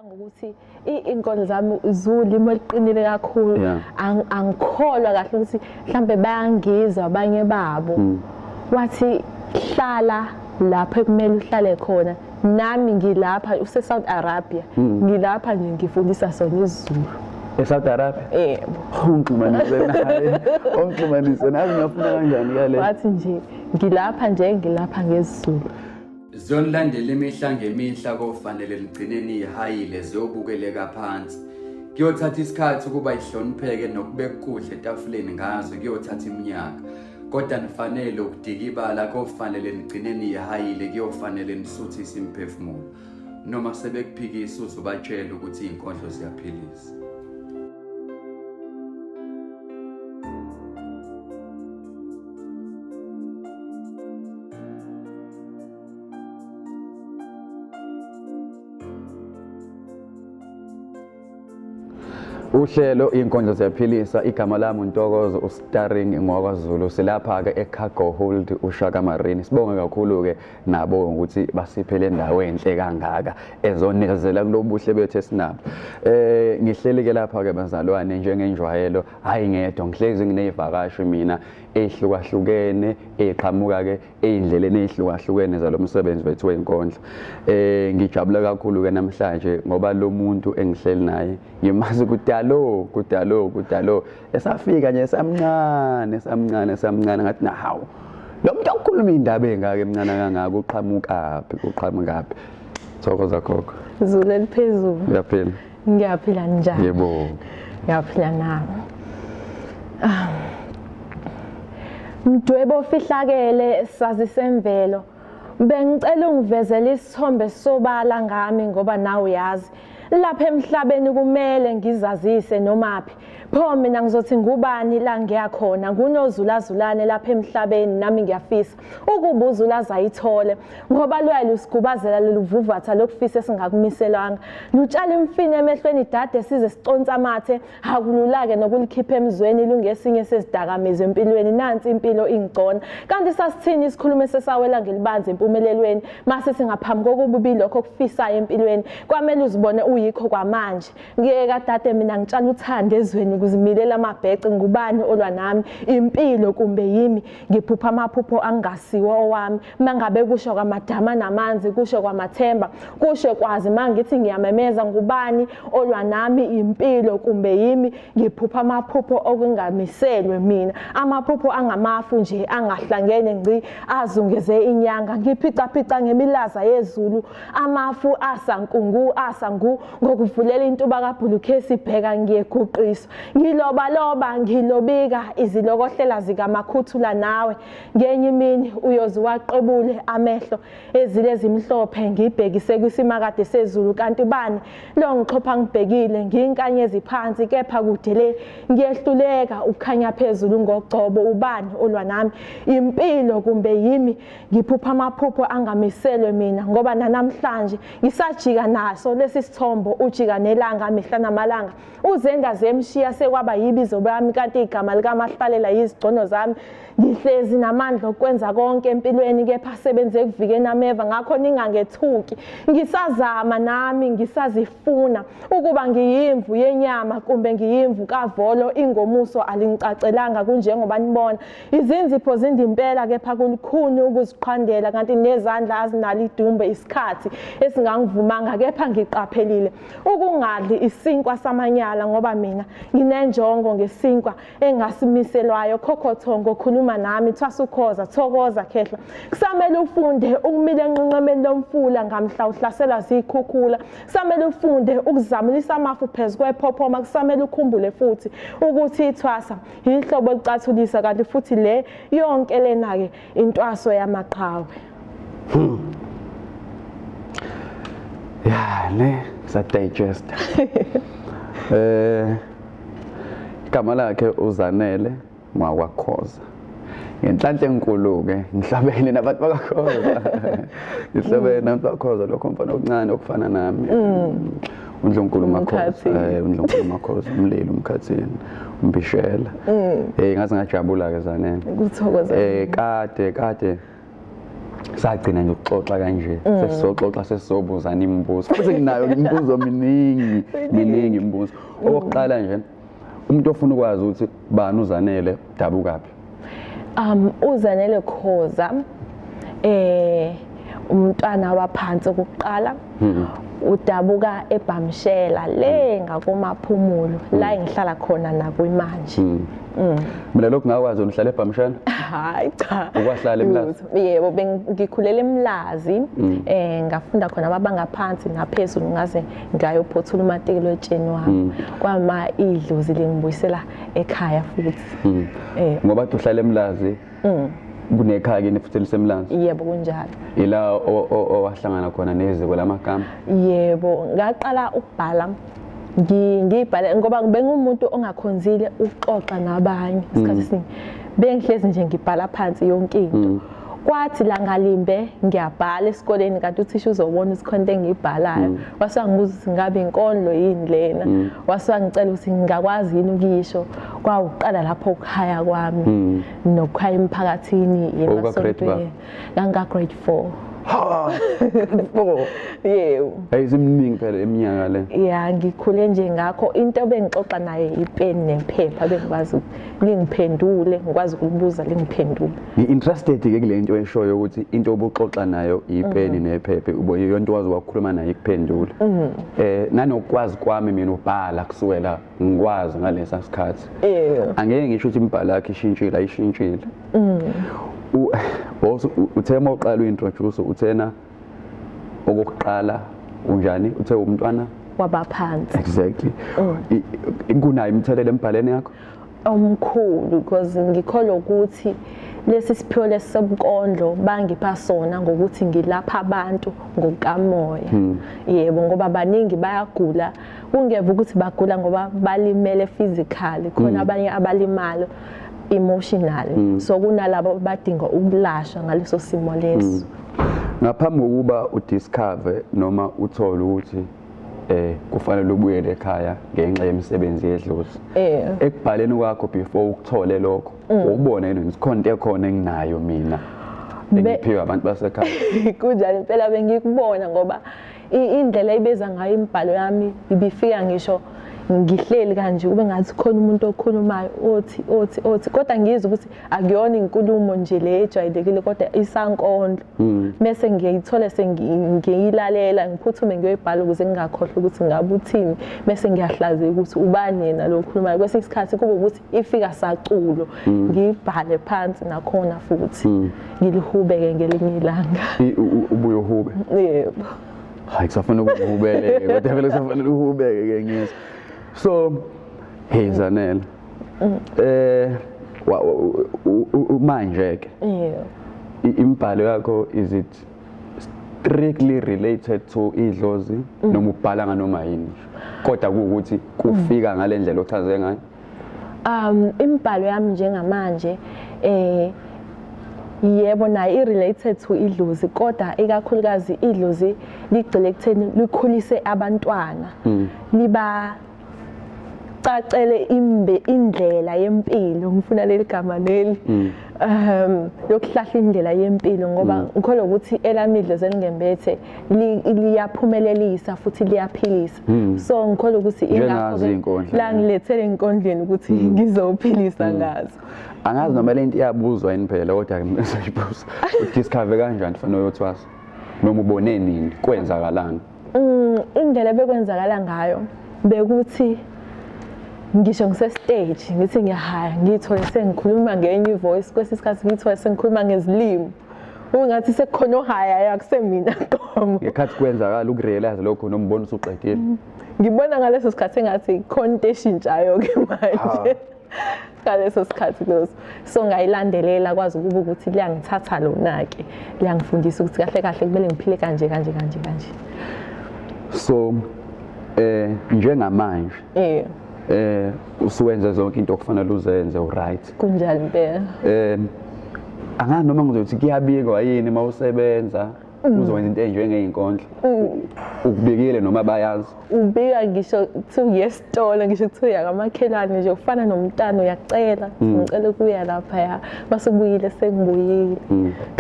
Ngokuthi inkolo zami ziwulimi oluqinile kakhulu, angikholwa kahle ukuthi mhlambe bayangizwa abanye babo. Wathi hlala lapho ekumele uhlale khona, nami ngilapha use-South Arabia, ngilapha nje ngifundisa sona isiZulu. E-South Arabia? Yebo. Ungixhumanise naye, ungixhumanise naye, ngiyafuna kanjani kale? Wathi nje ngilapha nje, ngilapha ngesiZulu. Ziyonilandela imihla ngemihla kofanele ligcine niyihayile ziyobukeleka phansi. Kuyothatha isikhathi ukuba ihlonipheke nokubeka ukudla etafuleni ngazo kuyothatha iminyaka. Kodwa nifanele ukudikibala kofanele nigcine niyihayile kuyofanele nisuthise imiphefumulo. Noma sebekuphikisa uzobatshela ukuthi izinkondlo ziyaphilisa. Uhlelo Inkondlo Ziyaphilisa, igama lami uNtokozo uStarring ngowakwaZulu. Silapha-ke eCargo Hold uShaka Marine. Sibonge kakhulu-ke nabo ngokuthi basiphe le ndawo enhle kangaka ezonezela kulobuhle bethu esinabo. Ngihleli-ke lapha-ke bazalwane njengenjwayelo, hhayi ngedwa, ngihlezi nginey'vakashi mina ey'hlukahlukene ey'qhamuka-ke ey'ndleleni ey'hlukahlukene zalo msebenzi wethu wey'nkondlo. Ngijabula kakhulu-ke namhlanje ngoba lo muntu engihleli naye ngimazi kudalo kudalo kudalo esafika nje esamncane esamncane esamncane, ngathi na hawu lo muntu okukhuluma iy'ndaba ey'ngaka emncane kangaka uqhamukaphi uqhamukaphi. Thokoza gogo. Zulu eliphezulu. Uyaphila? Ngiyaphila, njani? Yebo. Ngiyaphila nami. Mdwebo ofihlakele sazi semvelo, bengicela ungivezele isithombe sobala ngami ngoba nawe uyazi lapha emhlabeni kumele ngizazise nomaphi. Pho mina ngizothi ngubani la ngiyakhona, ngunozulazulane lapha emhlabeni, nami ngiyafisa ukuba uzulaza ayithole ngoba luyaye lusigubazela lolu vuvatha lokufisa esingakumiselwanga, lutshala imfino emehlweni dade size siconsa amathe. Akulula-ke nokulikhipha emzweni, lungesinye sezidakamizwa empilweni. Nansi impilo ingigcona kanti sasithini isikhulume sesawela ngelibanzi empumelelweni, mase singaphambi kokuba ubilokho okufisayo empilweni kwamele uzibone uyikho kwamanje. Ngiyeka dade mina ngitshala uthando ezweni ukuzimilela amabhece, ngubani olwa nami impilo kumbe yimi? Ngiphupha amaphupho angasiwo owami, mangabe kusho kwamadama namanzi, kusho kwamathemba, kusho kwazi mangithi ngiyamemeza, ngubani olwa nami impilo kumbe yimi? Ngiphupha amaphupho okungamiselwe mina, amaphupho angamafu nje angahlangene ngci azungeze inyanga, ngiphicaphica ngemilaza yezulu, amafu asankungu asangu ngokuvulela intuba kaBhulukhesi, bheka ngiyeguqiswa, ngilobaloba ngilobika izilokohlela zikamakhuthula nawe ngenye imini uyoze waqebule amehlo ezile ezimhlophe ngibhekise kwisimakade sezulu, kanti bani lo ngixhopha ngibhekile, ngiyinkanyezi phansi kepha kude le ngiyehluleka ukukhanya phezulu ngogcobo, ubani olwa nami impilo kumbe yimi? Ngiphupha amaphupho angamiselwe mina ngoba nanamhlanje ngisajika naso lesi sithombo, ujika nelanga mihla namalanga, uzenda zemshiya sekwaba yibizo bami, kanti igama likamahlalela yizigcono zami. Ngihlezi namandla okwenza konke empilweni kepha sebenze ekuvikeni ameva, ngakho ningangethuki, ngisazama nami ngisazifuna ukuba ngiyimvu yenyama kumbe ngiyimvu kavolo, ingomuso alingicacelanga kunjengoba nibona. Izinzipho zindimpela kepha kulukhuni ukuziqhandela, kanti nezandla azinalo idumbe isikhathi esingangivumanga, kepha ngiqaphelile ukungadli isinkwa samanyala ngoba mina nginenjongo ngesinkwa engasimiselwayo. Khokhothongo khuluma nami, thwasa ukhoza, thokoza khehla, kusamele ufunde ukumila enqenqemeni lomfula ngamhla uhlaselwa zikhukhula, kusamele ufunde ukuzamulisa amafu phezu kwephophoma, kusamele ukhumbule futhi ukuthi ithwasa yihlobo elicathulisa, kanti futhi le yonke lena-ke intwaso yamaqhawe. Ya ne sa-digest. Igama lakhe uZanele ngwakwaKhoza. Ngenhlanhla enkulu-ke ngihlabene nabantu bakwaKhoza. Ngihlabene nabantu bakwaKhoza, lokho mfana okuncane okufana nami. uNdlunkulu Makhoza, uNdlunkulu Makhoza, umlilo umkhathini, umbishela. Ngaze ngajabula ke Zanele. Kuthokoza. Kade kade Sagcina nje ukuxoxa kanje, sesizoxoxa, sesizobuzana imibuzo, futhi nginayo imibuzo miningi, miningi imibuzo. Okokuqala nje, umuntu ofuna ukwazi ukuthi bani uZanele, dabukaphi? UZanele Khoza, umntwana waphansi okokuqala, udabuka eBhamshela le ngakoMaphumulo, la engihlala khona nakwimanje. Mina lokhu ngakwazi, uhlala eBhamshela? Hayi cha. Ukwahlala eMlazi? Yebo, bengikhulela eMlazi, ngafunda khona amabanga phansi naphezulu, ngaze ngayophothula umatiki etsheni wami. Kwama idlozi lingibuyisela ekhaya futhi. Ngoba uhlala eMlazi, kunekhaya kini futhi eliseMlazi? Yebo, kunjalo. Ila owahlangana khona neziko lamagama? Yebo, ngaqala ukubhala, ngiyibhale ngoba bengumuntu ongakhonzile ukuxoxa nabanye isikhathi esiningi. Bengihlezi nje ngibhala phansi yonke into. Kwathi langalimbe ngiyabhala esikoleni, kanti uthisha uzobona ukuthi khona into engiyibhalayo. Wase wangibuza ukuthi ngabe inkondlo yini lena. Wase wangicela ukuthi ngingakwazi yini ukuyisho. Kwawuqala lapho ukuhaya kwami nokuhaya emphakathini emasontweni. Nganga grade 4. Ha! 4. Yebo. Hey, siminingi phela iminyaka le. Ya, ngikhule nje ngakho into bengixoxa naye ipeni nephepha, bengikwazi lingiphendule, ngikwazi ukubuza lingiphendule. Ngi-interested ke kule nto eshoyo ukuthi into obuxoxa nayo ipeni nephepha, ubo yonto wazi wakhuluma nayo ikuphendule. Nanokwazi kwami mina ubhala kusukela ngikwazi ngalesa sikhathi. Angeke ngisho ukuthi imibhalo yakhe ishintshile, ayishintshile. Uthe uma uqala u-introduce, uthena okokuqala unjani, uthe umntwana wabaphansi. Exactly. Kunayo imithelela embhaleni yakho? Omkhulu, because ngikholwa ukuthi lesi siphiwo lesobunkondlo bangipha sona ngokuthi ngilapha abantu ngokukamoya. Yebo, ngoba baningi bayagula, kungeva ukuthi bagula ngoba balimele physically, khona abanye abalimala emotionally, so kunalabo abadinga ukulashwa ngaleso simo leso. Ngaphambi kokuba udiscover noma uthole ukuthi kufanele ubuyele ekhaya ngenxa yemisebenzi yedlozi, ekubhaleni kwakho before ukuthole lokho, ubona yini ukuthi khona into ekhona enginayo mina engiphiwe abantu basekhaya? Kunjalo impela, bengikubona ngoba indlela ibeza ngayo imibhalo yami ibifika ngisho ngihleli kanje kube ngathi khona umuntu okhulumayo othi othi othi, kodwa ngizwe ukuthi akuyona inkulumo nje le ejwayelekile, kodwa isankondlo. Mese ngiyayithola sengiyilalela, ngiphuthume ngiyoyibhala ukuze ngingakhohlwa ukuthi ngabe uthini, bese ngiyahlazeka ukuthi ubani yena lo okhulumayo. Kwesinye isikhathi kube ukuthi ifika saculo, ngiyibhale phansi nakhona futhi ngilihubeke ngelinye ilanga. Ubuye uhube? Yebo. Hayi, kusafanele ukuhubeleke, kodwa vele kusafanele uhubeke ke ngizwe. So hey Zanele, manje ke imibhalo yakho, is it strictly related to idlozi noma ubhala nganoma yini, kodwa kuwukuthi kufika ngale ndlela ochaze ngayo? Imibhalo yami njengamanje, yebo, nayo i-related to idlozi, kodwa ikakhulukazi idlozi ligxile ekutheni likhulise abantwana, liba cacele imbe indlela yempilo. Ngifuna leli gama leli yokuhlahla indlela yempilo, ngoba ngikholwa ukuthi elami idlozi elingembethe liyaphumelelisa futhi liyaphilisa, so ngikholwa ukuthi Njengazo iy'nkondlo. La ngilethele enkondlweni ukuthi ngizophilisa ngazo. Angazi noma le nto iyabuzwa yini phela, kodwa ngizoyibuza: udiscover kanjani fanele uyothwasa, noma ubone nini, kwenzakalani? Indlela ebekwenzakala ngayo bekuthi ngisho ngise-stage ngithi ngiyahaya, ngiyithole sengikhuluma ngenye ivoice, kwesinye isikhathi ngiyithole sengikhuluma ngezilimi, ungathi sekukhona ohaya, akusemina qomo. Ngekhathi kwenzakala ukurealize lokho noma ubona usuqedile? Ngibona ngaleso sikhathi engathi khona into eshintshayo-ke manje ngaleso sikhathi leso, so ngayilandelela, kwazi ukuba ukuthi liyangithatha lona-ke, liyangifundisa ukuthi kahle kahle kumele ngiphile kanje kanje kanje kanje. So njengamanje usuwenze zonke into okufanele uzenze, uright? Kunjalo impela. Angazi noma ngizothi kuyabikwa yini uma usebenza. Uzokwenza into enjengey'nkondlo. Ukubikile noma bayazi? Ubika ngisho kuthiwa uya esitolo, ngisho kuthiwa uya kamakhelwane nje, ufana nomntana uyacela, ngicela ukuya laphaya, mase ubuyile sengibuyile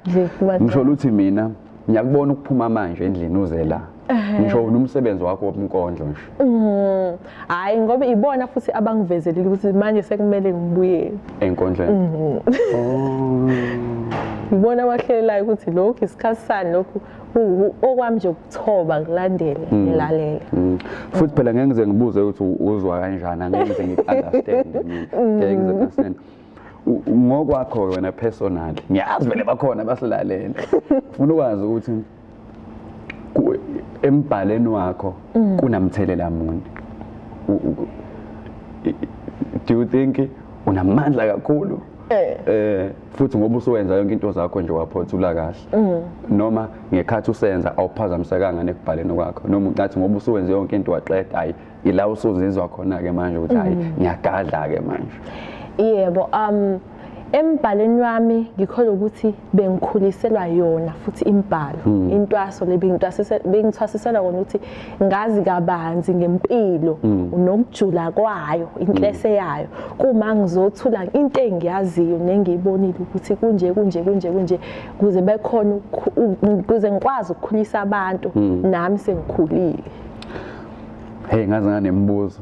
nje kuba. Ngisho ukuthi mina ngiyakubona ukuphuma manje endlini uze la. Ngisho nomsebenzi wakho wobunkondlo nje. Hhayi, ngoba ibona futhi abangivezelile ukuthi manje sekumele ngibuyele. Enkondlweni. Oh. Ibona abahlelelayo ukuthi lokhu isikhathi sani, lokhu okwami nje ukuthoba, ngilandele, ngilalele. Futhi phela ngeke ngize ngibuze ukuthi uzwa kanjani, angeke ngize ngiku-understand mina. Ngeke ngize ngi-understand. Ngokwakho wena personally, ngiyazi vele bakhona abasilalele. Ufuna ukwazi ukuthi embhaleni wakho kunamthelela muni? Do you think unamandla kakhulu? Futhi ngoba usuwenza yonke into zakho nje waphothula kahle, noma ngekhathi usenza awuphazamisekanga nekubhaleni kwakho, noma ucathi ngoba usuwenze yonke into waqeda, hayi, ila usuzizwa khona-ke manje ukuthi hayi, ngiyagadla-ke manje? Yebo, embhalweni wami ngikholwa ukuthi bengikhuliselwa yona futhi imibhalo, intwaso le bengithwasiselwa kona ukuthi ngazi kabanzi ngempilo nokujula kwayo, inhlese yayo, kuma ngizothula into engiyaziyo nengiyibonile ukuthi kunje kunje kunje kunje, kuze bekhona ukuze ngikwazi ukukhulisa abantu nami sengikhulile. Hey, ngaze nganembuzo.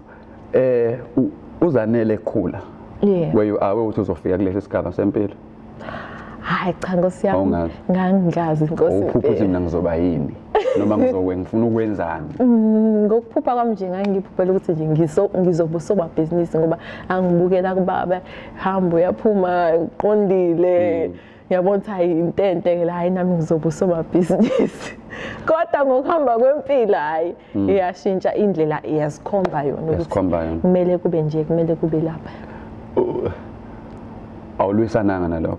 Uzanele khula where you are, ukuthi uzofika kulesi sigaba sempilo? Hayi cha, nkosi yami. Awungazi? Ngangingazi, nkosi. Uphupha ukuthi mina ngizoba yini noma ngizowe ngifuna ukwenzani? Ngokuphupha kwami nje ngangiphuphela ukuthi nje ngizoba usomabhizinisi, ngoba angibukela kubaba hamba uyaphuma qondile, ngiyabona ukuthi hayi, into enhle la, hayi, nami ngizoba usomabhizinisi. Kodwa ngokuhamba kwempilo, hayi, iyashintsha indlela, iyazikhomba yona ukuthi Iyazikhomba yona. kumele kube nje, kumele kube lapha. Awulwisananga nalokho?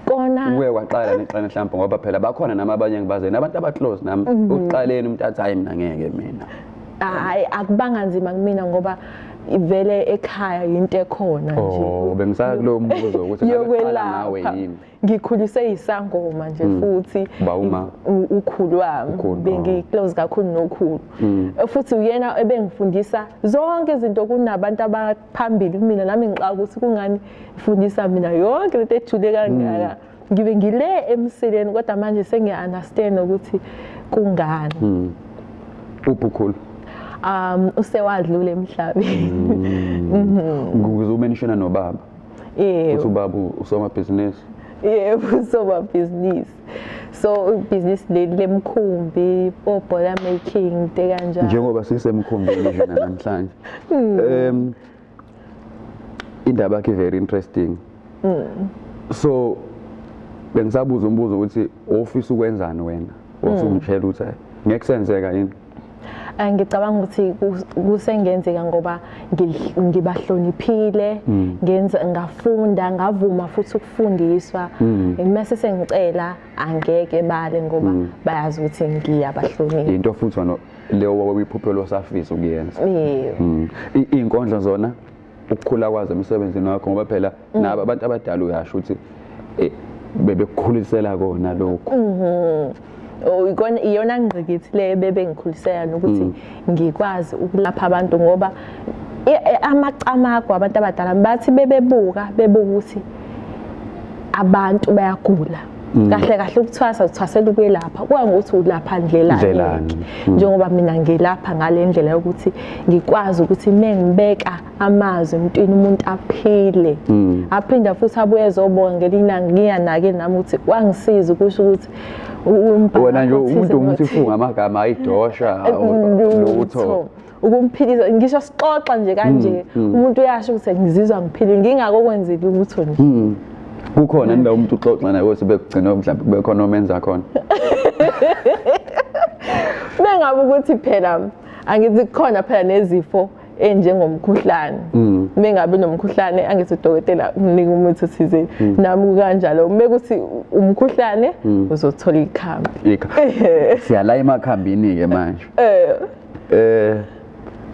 Kona. Uke waqala neqala mhlawumbe, ngoba phela bakhona nami abanye engibaziyo nabantu aba-close nami, uqaleni umuntu athi, "Hayi, mina ngeke mina." Hayi, akubanga nzima kumina ngoba vele ekhaya into ekhona nje. Oh, bengisaya kulowo mbuzo ukuthi ngabe kuqala ngawe yokwelapha. yini. Ngikhuliswe isangoma nje futhi. Uba uma? Ukhulu wami. Ukhulu, Bengi-close kakhulu nokhulu. Futhi uyena ebengifundisa zonke izinto kunabantu abaphambili kumina. Nami ngixaka ukuthi kungani ifundisa mina yonke lento ejule kangaka, ngibe ngile emsileni, kodwa manje sengiya-understand ukuthi kungani. Uphi ukhulu? Usewadlula emhlabeni. Ukuze umenshina nobaba. Yebo. Uthi ubaba usomabhizinisi? Yebo, usomabhizinisi. So ibhizinisi leli lemkhumbi, o-boiler making, into kanjalo. Njengoba sisemkhumbini nje namhlanje, indaba yakhe very interesting. So bengisabuza umbuzo ukuthi ofisa ukwenzani wena, wasungitshela ukuthi, "Hayi, ngeke kusenzeka yini?" Ngicabanga ukuthi kusengenzeka ngoba ngibahloniphile, ngenza, ngafunda, ngavuma futhi ukufundiswa. Mase sengicela, angeke bale ngoba bayazi ukuthi ngiyabahlonipha. Into futhi wena leyo wawuyiphuphela osafisa ukuyenza? Yebo. Iy'nkondlo zona, ukukhula kwazo emsebenzini wakho, ngoba phela nabo abantu abadala uyasho ukuthi bebekukhulisela kona lokhu. Oh, ikona iyona ngqikithi le bebengikhulisela nokuthi ngikwazi ukulapha abantu, ngoba amacamago abantu abadala bathi bebebuka bebuka ukuthi abantu bayagula. Kahle kahle ukuthwasa, uthwasela ukwelapha, kuya ngokuthi ulapha ndlelani. Ndlelani. Njengoba mina ngilapha ngale ndlela yokuthi ngikwazi ukuthi mengibeka amazwi emntwini, umuntu aphile, aphinda futhi abuye ezobonga ngelinye ilanga, ngiyanake nami ukuthi wangisiza, ukusho ukuthi umbhalo Wena nje wakho umuntu othize umuthi nothile. ufunga amagama ayidosha lutho. Lutho. Ukumphilisa, ngisho sixoxa nje kanje, umuntu uyasho ukuthi ngizizwa ngiphile, ngingako kwenzile ulutho nje. Kukhona nila umuntu uxoxa naye ukuthi bekugcina mhlawumbe kube khona omenza khona? Bengabe ukuthi phela angithi kukhona phela nezifo enjengomkhuhlane, mengabe nomkhuhlane angithi udokotela unika umuthi othizeni, nami kanjalo mekuthi umkhuhlane uzothola ikhambi. Siyala emakhambini-ke manje.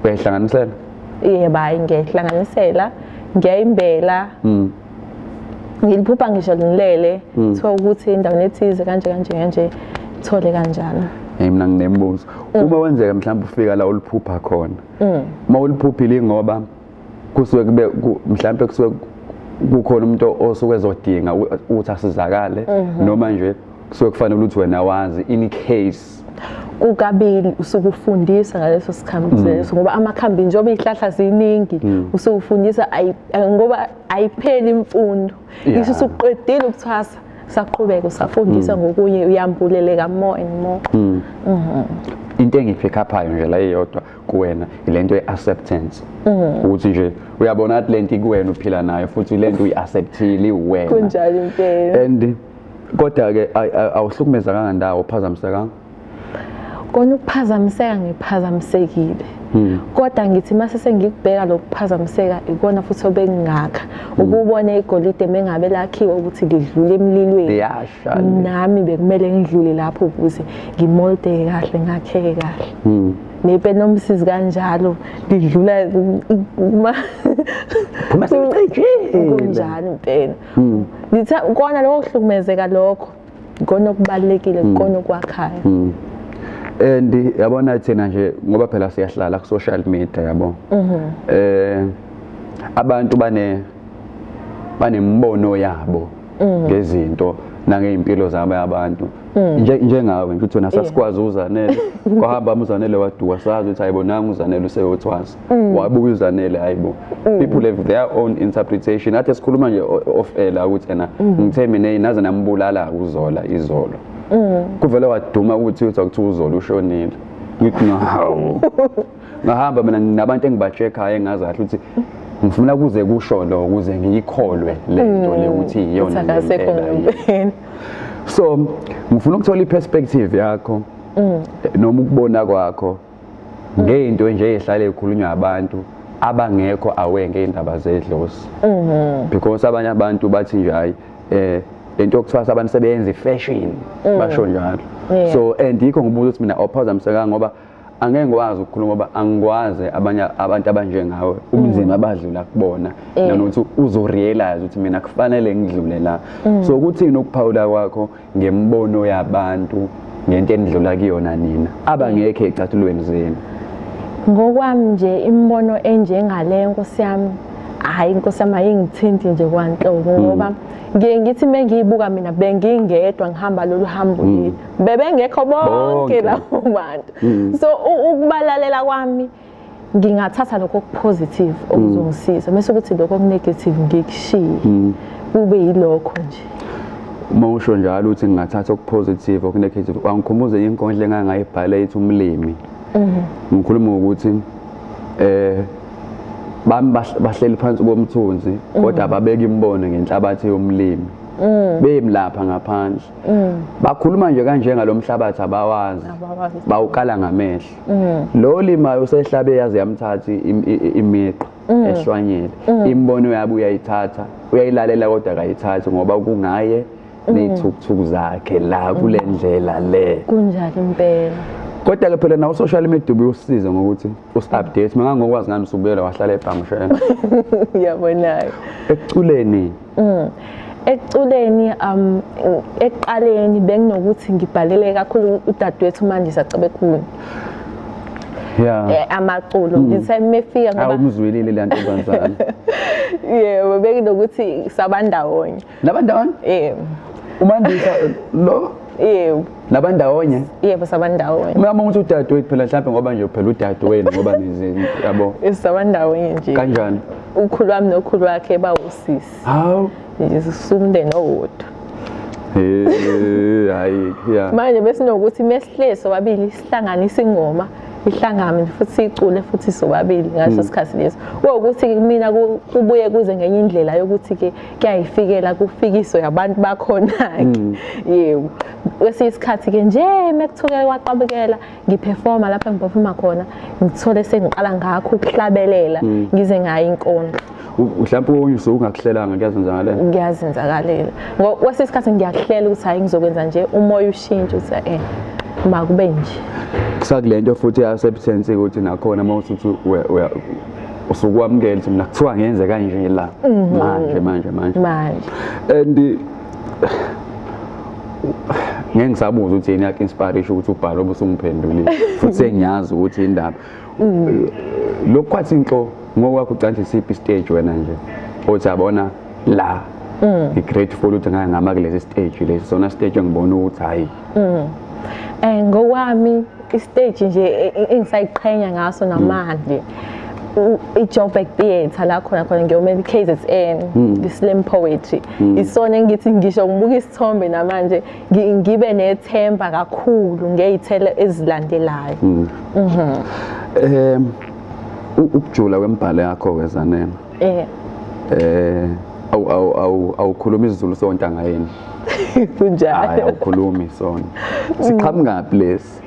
Uyayihlanganisela? Yebo, hayi, ngiyayihlanganisela, ngiyayimbela. Ngiliphupha ngisho ngilele, kuthiwa ukuthi endaweni ethize kanje kanje kanje, thole kanjalo. Hey, mina nginembuzo. Uma wenzeka mhlawumbe ufika la uliphupha khona, uma uliphuphile, ingoba kusuke kube mhlawumbe kusuke kukhona umuntu osuke ezodinga ukuthi asizakale, noma nje kusuke kufanele ukuthi wena wazi in case? Kukabili. Usuke ufundisa ngaleso sikhambi leso, ngoba amakhambi, njengoba iy'hlahla ziningi, usuke ufundisa ngoba ayipheli imfundo. Ngisho usuqedile ukuthwasa, saqhubeka usafundisa ngokunye, uyambuleleka more and more. Into engiyipick uphayo nje la iyodwa kuwena, ilento ye-acceptance, ukuthi nje uyabona ukuthi lento ikuwena, uphila nayo, futhi lento uyi-acceptile, iwena. Kunjalo impela. And kodwa-ke awuhlukumezekanga ndawo, uphazamisekanga? Kona ukuphazamiseka ngiphazamisekile, kodwa ngithi mase sengikubheka lokuphazamiseka, ikona futhi obengingakha ukubona igolide mengabe lakhiwe ukuthi lidlule emlilweni. Liyasha le. Nami bekumele ngidlule lapho ukuze ngimoldeke kahle, ngakheke kahle. Nepenomsizi kanjalo, lidlula Phuma selicijile. Kunjalo impela. Ngithi kona lokho kuhlukumezeka, lokho ikona okubalulekile, ikona okwakhayo. And yabona thina nje, ngoba phela siyahlala ku social media, yabo, abantu banembono yabo ngezinto nangey'mpilo zabo abantu. Njengawe nje, uthi wena sasikwazi uZanele, kwahamba uZanele waduka, sazi ukuthi hayibo, nangu uZanele useyothwasa, wabuya uZanele, hayibo. People have their own interpretation. Athi sikhuluma nje off air la ukuthi ena ngithe mina naze nambulala uZola izolo, kuvele waduma ukuthi uthi akuthiwa uZola ushonile. Ngithi hawu, ngahamba mina nginabantu engiba-check-ayo, engazi kahle ukuthi ngifuna kuze kusho lo ukuze ngiyikholwe le nto le ukuthi iyona ukuthi akasekho ngempela yini. Ngempela. So ngifuna ukuthola i-perspective yakho noma ukubona kwakho ngey'nto nje ey'hlale y'khulunywa abantu abangekho aware ngey'ndaba zedlozi, because abanye abantu bathi nje hayi, lento yokuthwasa abantu sebeyenza i-fashion, basho njalo. So and yikho ngibuza ukuthi mina awuphazamisekanga, ngoba angeke ngikwazi ukukhuluma ngoba angikwazi abanye abantu abanjengawe, ubunzima abadlula kubona, nanokuthi uzorealize ukuthi mina kufanele ngidlule la. So kuthini ukuphawula kwakho ngembono yabantu ngento enidlula kuyona nina abangekho ey'cathulweni zenu? Ngokwami nje, imibono enjengale, nkosi yami, hhayi nkosi yami, ayingithinti nje kwanhlobo, ngoba ngiye ngithi uma ngiyibuka mina bengingedwa ngihamba lolu hambo leli, bebengekho bonke Bonke. labo bantu. So ukubalalela kwami, ngingathatha lokho okupositive okuzongisiza, bese ukuthi lokho okunegative ngikushiye, kube yilokho nje. Uma usho njalo ukuthi ngingathatha okupositive, okunegative, wangikhumbuza enye inkondlo engangayibhala ethi "Umlimi". Ngikhuluma ngokuthi bami bahleli phansi komthunzi, kodwa babeka imibono ngenhlabathi yomlimi, bemlapha ngaphandle, bakhuluma nje kanje ngalo mhlabathi abawazi. Abawazi. Bawukala ngamehlo. Lo limayo usehlabe yaze yamthatha imiqa ehlwanyele. Imibono yabo uyayithatha, uyayilalela, kodwa akayithathi ngoba kungaye ney'thukuthuku zakhe la kule ndlela le. Kunjalo impela. Kodwa-ke phela nawo social media ubuye usisize ngokuthi usi-update. Mina ngokwazi ngani usubuyela wahlala ebhamshela. Uyabonayo. Ekuculeni? Ekuculeni, ekuqaleni benginokuthi ngibhalele kakhulu udadewethu uMandisa Cebekhulu amaculo. Ngithe mefika ngoba Awumzwelile le ntombazane. Yebo, benginokuthi sabandawonye. Nabandawonye? Yebo. UMandisa lo? Yebo. Nabandawonye? Yebo, sabandawonye. Uma ukuthi udadewethu phela, mhlawumbe ngoba nje phela udadewenu, ngoba nizi, yabo. Sabandawonye nje. Kanjani? Ukhulu wami nokhulu wakhe bawusisi. Hawu. Nje sisumndeni owodwa. Hey, hayi ya. Manje besinokuthi mesihlezi sobabili sihlanganise ingoma, ihlangane futhi siyicule futhi sobabili ngaleso sikhathi leso. Kuwukuthi mina kubuye kuze ngenye indlela yokuthi-ke kuyayifikela kufikiso yabantu bakhona-ke. Yebo, kwesinye isikhathi-ke nje mekuthuke kwaqabukela ngiphefoma lapho engiphefoma khona, ngithole sengiqala ngakho ukuhlabelela, ngize ngayo inkondlo. Mhlawumbe okunye usuke ungakuhlelanga, kuyazenzakalela. Kuyazenzakalela. Kwesinye isikhathi ngiyakuhlela ukuthi hhayi, ngizokwenza nje, umoya ushintshe ukuthi makube nje. Kusakule nto futhi ya-acceptance, ukuthi nakhona uma usuthi Usukwamukela ukuthi mina kuthiwa ngenze kanje la manje manje manje. Manje. And ngeke ngisabuza ukuthi yini yakho-inspire ukuthi ubhale obe usungiphendulile, futhi sengiyazi ukuthi indaba lokhu kwathi inhlo ngokwakho ucanthi siphi stage wena nje othi yabona la ngi-grateful ukuthi ngake ngama kulesi stage, lesi sona stage engibona ukuthi hhayi. Ngokwami istage nje engisayiqhenya ngaso namanje i-Joburg Theatre, la khona khona ngiyomela i-KZN i-slam poetry. Isona engithi ngisho ngibuka isithombe namanje ngibe nethemba kakhulu ngey'thelo ezilandelayo. Ukujula kwembhalo yakho-ke, Zanele, awu awu awu awukhuluma isiZulu sontanga yini? Hayi. Kunjalo. Awukhulumi sona, siqhamukaphi lesi?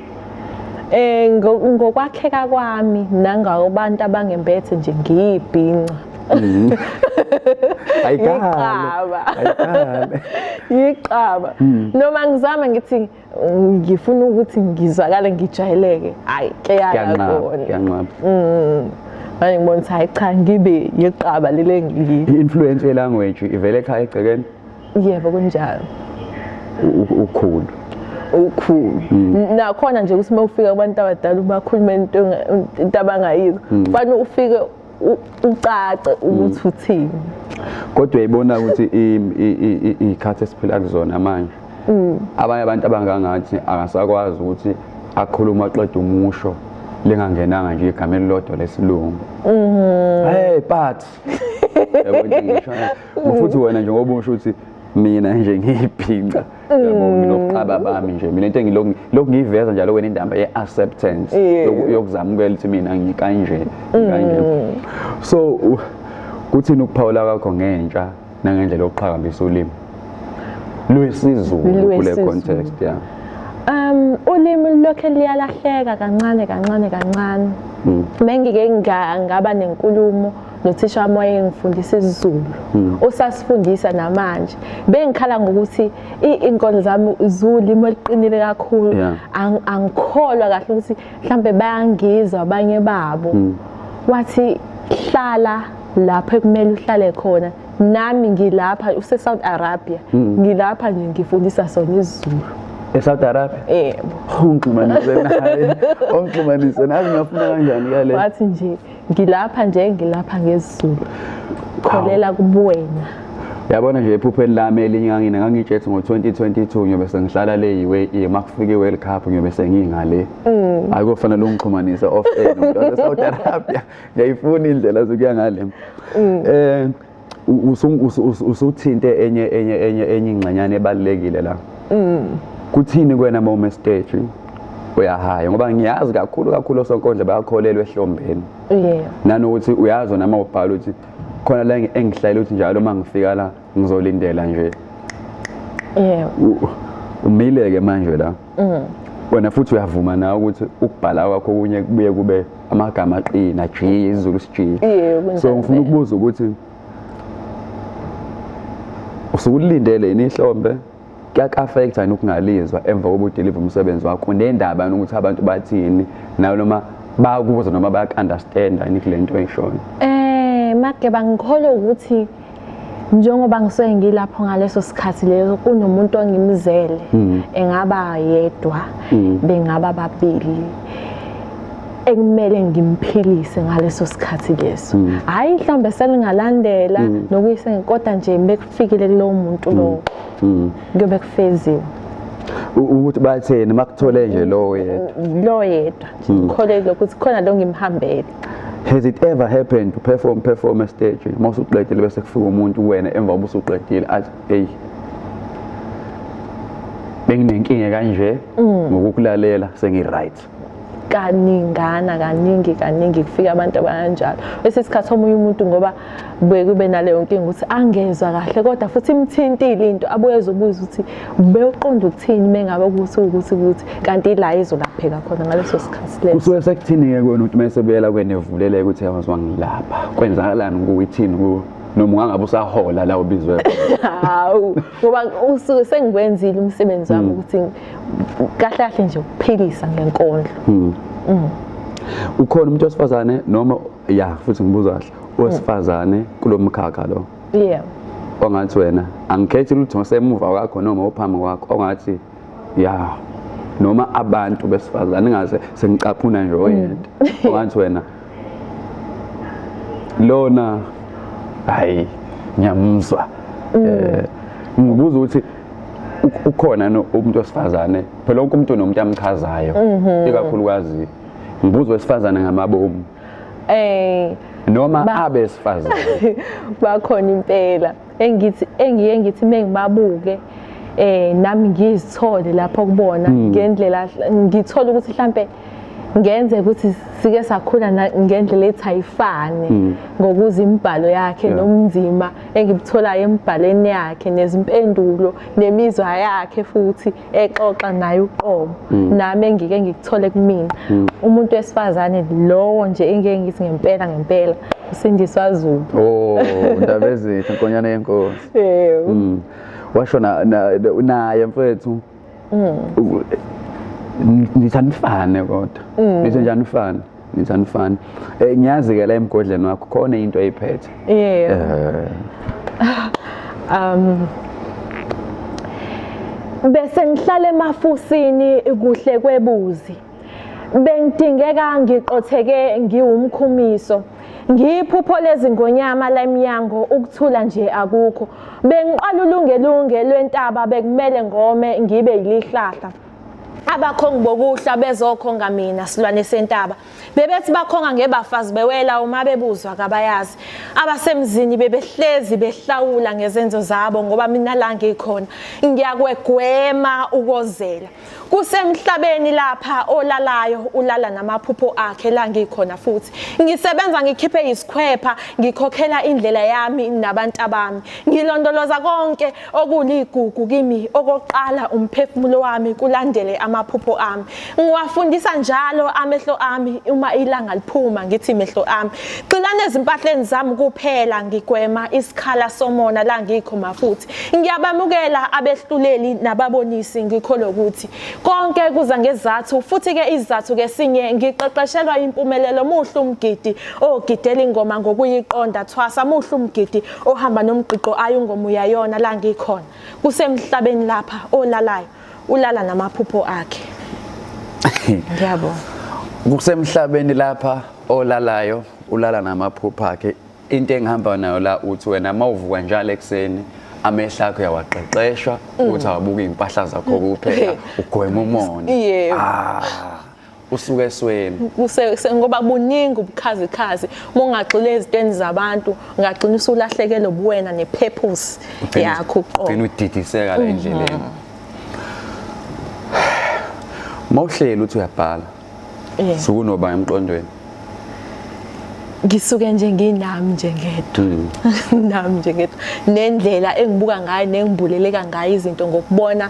Ngokwakheka kwami nangabantu abangembethe nje, ngiyibhinca. Ayikale. Yiqaba. Ayikale. Yiqaba. Noma ngizama ngithi ngifuna ukuthi ngizwakale ngijwayeleke, hayi, kuyala Kuyanqaba. kona. Kuyanqaba. Manje ngibona ukuthi hayi cha, ngibe yiqaba lele ngili. I-influence ye-language ivele ekhaya egcekeni? Yebo, kunjalo. Ukhulu. Ukhulu. Nakhona nje ukuthi uma ufika kubantu abadala ubakhulume into abangayizwa, kufanele ufike ucace ukuthi uthini. Kodwa uyayibona ukuthi iy'khathi esiphila kuzona manje, abanye abantu abangangathi akasakwazi ukuthi akhulume aqede umusho lingangenanga nje igama elilodwa lesilungu, hey, but yabo into engishoyo, futhi wena nje ngoba usho ukuthi mina nje ngiyibhinca, yabo, nginobuqaba bami nje mina, into engilokhu lokhu ngiyiveza njalo wena, indaba ye-acceptance yokuzamukela ukuthi mina ngikanje ngikanje. So kuthini ukuphawula kwakho ngentsha nangendlela yokuqhakambisa ulimi lwesiZulu kule LwesiZulu. context ya? Ulimi lokhe liyalahleka kancane kancane kancane. Mengike ngaba nenkulumo nothisha wami wayengifundisa isiZulu, osasifundisa namanje. Bengikhala ngokuthi inkolo zami ziwulimi oluqinile kakhulu. Angikholwa kahle ukuthi mhlambe bayangizwa abanye babo. Wathi hlala lapho ekumele uhlale khona. Nami ngilapha use Saudi Arabia. Ngilapha nje ngifundisa sona isiZulu. E-Saudi Arabia? Yebo. Ungixhumanise naye, ungixhumanise naye, ngingafuna kanjani kale? Wathi nje ngilapha nje, ngilapha ngesiZulu, kholela kubuwena. Yabona nje, ephupheni lami elinye ngangitshethi ngo-2022 ngiyobe sengihlala le UAE, uma kufika i-World Cup ngiyobe sengingale. Hayi, kofanele ungixhumanise off air nomuntu wase-Saudi Arabia, ngiyayifuna indlela zokuya ngale. Usuthinte enye ingxenyane ebalulekile la. Kuthini kwena uma ume stage uyahaya? Ngoba ngiyazi kakhulu kakhulu osonkondlo bayakholelwa ehlombeni, nanokuthi uyazi noma ubhala ukuthi khona la engihlayela ukuthi njalo uma ngifika la ngizolindela nje. Umile-ke manje la wena, futhi uyavuma nawe ukuthi ukubhala kwakho okunye kubuye kube amagama aqina ji, isiZulu siji. Yebo, kunjalo So ngifuna vele. ukubuza ukuthi usukulindele yini ihlombe? Kuyak-affecta yini ukungalizwa emva kokuba udeliver umsebenzi wakho? Nendaba yini ukuthi abantu bathini nawe, noma bayakuzwa noma bayak-understanda yini kule nto oyishoyo? Mageba, ngikholwa ukuthi njengoba ngisuke ngilapho ngaleso sikhathi leso, kunomuntu ongimzele, engaba yedwa, bengaba babili, ekumele ngimphilise ngaleso sikhathi leso. Hhayi mhlawumbe selingalandela nokuyise, kodwa nje bekufikile kulowo muntu lowo, kuyobe kufeziwe. Ukuthi batheni makuthole nje lowo yedwa. Lo yedwa nje, ngikholelwa ukuthi khona lo ngimhambele. Has it ever happened to perform stage, uma usuqedile bese kufika umuntu wena emva kokuba usuqedile athi, "Hey, benginenkinga kanje, ngokukulalela sengi-right"? Kaningana, kaningi kaningi kufika abantu abanjalo. Bese isikhathi omunye umuntu, ngoba buye kube naleyo nkinga ukuthi angezwa kahle kodwa futhi imthintile into, abuye ezobuza ukuthi bewuqonda ukuthini mengabe ukuthi ukuthi ukuthi, kanti la izolapheka khona ngaleso sikhathi leso. Kusuke sekuthini-ke kuwena ukuthi mase buyela kwena evuleleke ukuthi yawazwa ngilapha, kwenzakalani kuwe, ithini kuwe, noma ungangabe usahola la ubizwe khona? Hawu, ngoba usuke sengikwenzile umsebenzi wami ukuthi kahle kahle nje ukuphilisa ngenkondlo. Ukhona umuntu wesifazane noma ya futhi ngibuza kahle owesifazane kulomkhakha lo? Yeah. Ongathi wena angikhethi lutho ngosemuva kwakho noma ophambi kwakho, ongathi ya noma abantu besifazane ngaze sengicaphuna nje oyedwa, ongathi wena lona hayi ngiyamuzwa. Ngibuza ukuthi ukhona umuntu wesifazane, phela wonke umuntu unomuntu amchazayo, ikakhulukazi ngibuza wesifazane ngamabomu noma abesifazane. Bakhona impela engithi engiye ngithi mengibabuke nami ngizithole lapho kubona ngendlela ngithola ukuthi mhlambe ngenze ukuthi sike sakhula ngendlela ethi ayifani ngokuza imibhalo yakhe nomnzima engibutholayo emibhalweni yakhe nezimpendulo nemizwa yakhe futhi exoxa naye uqobo nami engike ngikuthole kumina. Umuntu wesifazane lowo nje engike ngithi ngempela ngempela uSindiswa Zulu. Oh, Ndabezitha, Nkonyane yenkosi. Yebo. Washo naye mfethu. Nithi anifane kodwa. Nithi nje anifane. Nithi anifane. Ngiyazi ke la emgodleni wakho khona into oyiphethe. Yebo. Bese ngihlala emafusini kuhle kwebuzi. Bengidingeka ngiqotheke ngiwumkhumiso. Ngiyiphupho lezingonyama la emnyango ukuthula nje akukho. Bengiqala ulungelunge lwentaba bekumele ngome ngibe yilihlahla. Abakhongi bokuhla bezokhonga mina silwane sentaba. Bebethi bakhonga ngebafazi bewela uma bebuzwa kabayazi. Abasemzini bebehlezi behlawula ngezenzo zabo ngoba mina la ngikhona ngiyakwegwema ukozela. Kusemhlabeni lapha olalayo ulala namaphupho akhe la ngikhona futhi. Ngisebenza ngikhiphe isikhwepha ngikhokhela indlela yami nabantu abami. Ngilondoloza konke okuligugu kimi, okokuqala umphefumulo wami kulandele amaphupho ami. Ngiwafundisa njalo amehlo ami uma ilanga liphuma ngithi mehlo ami gxilani ezimpahleni zami kuphela, ngigwema isikhala somona la ngikhoma futhi. Ngiyabamukela abehluleli nababonisi, ngikholwa ukuthi konke kuza ngezathu futhi ke izathu ke sinye ngiqeqeshelwa impumelelo. Muhle umgidi ogidela ingoma ngokuyiqonda, thwasa muhle umgidi ohamba nomgqiqo ayo ingoma uyayona la ngikhona. Kusemhlabeni lapha olalayo ulala namaphupho akhe. Ngiyabonga. Kusemhlabeni lapha olalayo ulala namaphupho akhe. Into engihamba nayo la uthi wena mawuvuka njalo ekuseni amehlo akho uyawaqeqeshwa ukuthi awabuke impahla zakho kuphela, ugwema umona. Yebo. Usuke esweni. Ngoba buningi ubukhazikhazi, uma ungagxila ezintweni zabantu ungagcina usulahlekelwe ubuwena nepurpose yakho uqobo. Ugcina udidiseka la endleleni. Mawuhleli uthi uyabhala, sukunoba emqondweni? Ngisuke nje nginami nje ngedwa. Nami nje ngedwa. Nendlela engibuka ngayo nengibuleleka ngayo izinto ngokubona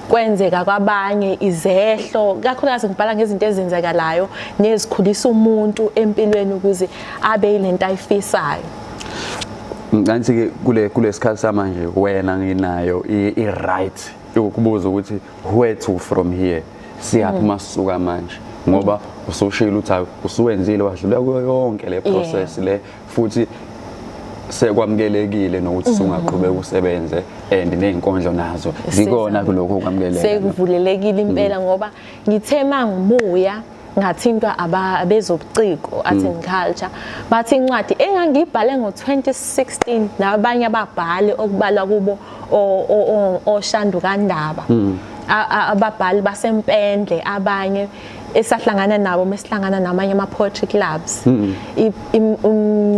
kwenzeka kwabanye izehlo, kakhulukazi ngibhala ngezinto ezenzekalayo nezikhulisa umuntu empilweni ukuze abe yilento ayifisayo. Ngicansi ke kulesikhathi samanje wena nginayo i-right yokubuza ukuthi where to from here, siyaphi masisuka manje, ngoba usushilo ukuthi usuwenzile wadlula kuyo yonke le process le futhi sekwamukelekile nokuthi sungaqhubeka usebenze and nezinkondlo nazo zikona kulokho okwamukeleka. Sekuvulelekile impela ngoba ngithe mangibuya ngathintwa abezobuciko, art and culture, bathi incwadi engangiyibhale ngo-2016 nabanye ababhali okubalwa kubo oShandu kaNdaba, ababhali basempendle abanye esahlangana nabo mesihlangana namanye ama poetry clubs,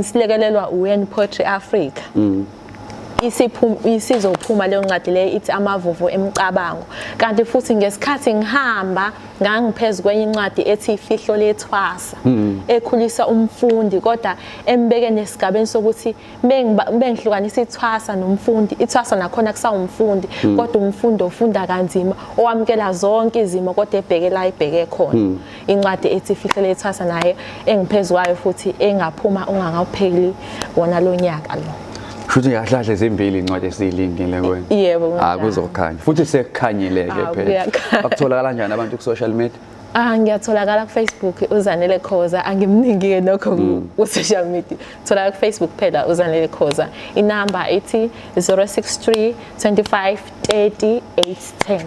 silekelelwa UN Poetry Africa. Isizophuma leyo ncwadi leyo ithi Amavuvu Emicabango. Kanti futhi ngesikhathi ngihamba ngangiphezu kwenye incwadi ethi Ifihlo Lethwasa, ekhulisa umfundi kodwa embeke nesigabeni sokuthi bengihlukanisa ithwasa nomfundi. Ithwasa nakhona kusawumfundi, kodwa umfundi ofunda kanzima owamukela zonke izimo kodwa ebheke la ebheke khona. Incwadi ethi Ifihlo Lethwasa naye engiphezu kwayo futhi engaphuma ungangawupheli wona lo nyaka lo. Futhi kahle zimbili incwadi esiyilindile kuwena. Yebo. Kuzokhanya. Futhi sekukhanyile ke phela. Bakutholakala kanjani abantu ku social media? Ah, ngiyatholakala ku-Facebook, uZanele Khoza. Angimningi-ke nokho ku-social media. Tholakala ku-Facebook phela, uZanele Khoza. Inamba ithi 063 25 30 810.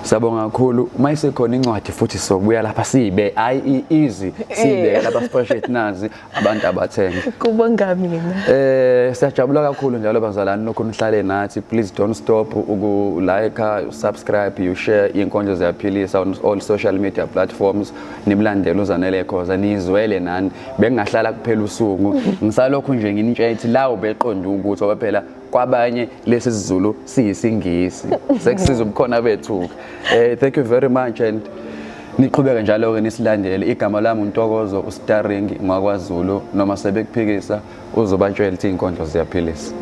Siyabonga kakhulu. Uma isekhona incwadi futhi sobuya lapha sibe ayi easy sibe lapha sipashet nazi abantu abathenge. Kubonga mina. Siyajabula kakhulu njalo bazalwane lokhu nihlale nathi. Please don't stop uku like, subscribe, you share Inkondlo Ziyaphilisa on all social media platforms. Nimlandele uZanele Khoza, nizwele nani. Bengahlala kuphela usuku ngisalokhu nje nginitshela ukuthi lawo beqonda ukuthi ngoba phela kwabanye lesi siZulu siyisingisi, sekusiza ubukhona bethu. Thank you very much and niqhubeke njalo ke nisilandele. Igama lami uNtokozo uStarring ngwakwaZulu. Noma sebekuphikisa, uzobatshela ukuthi inkondlo ziyaphilisa.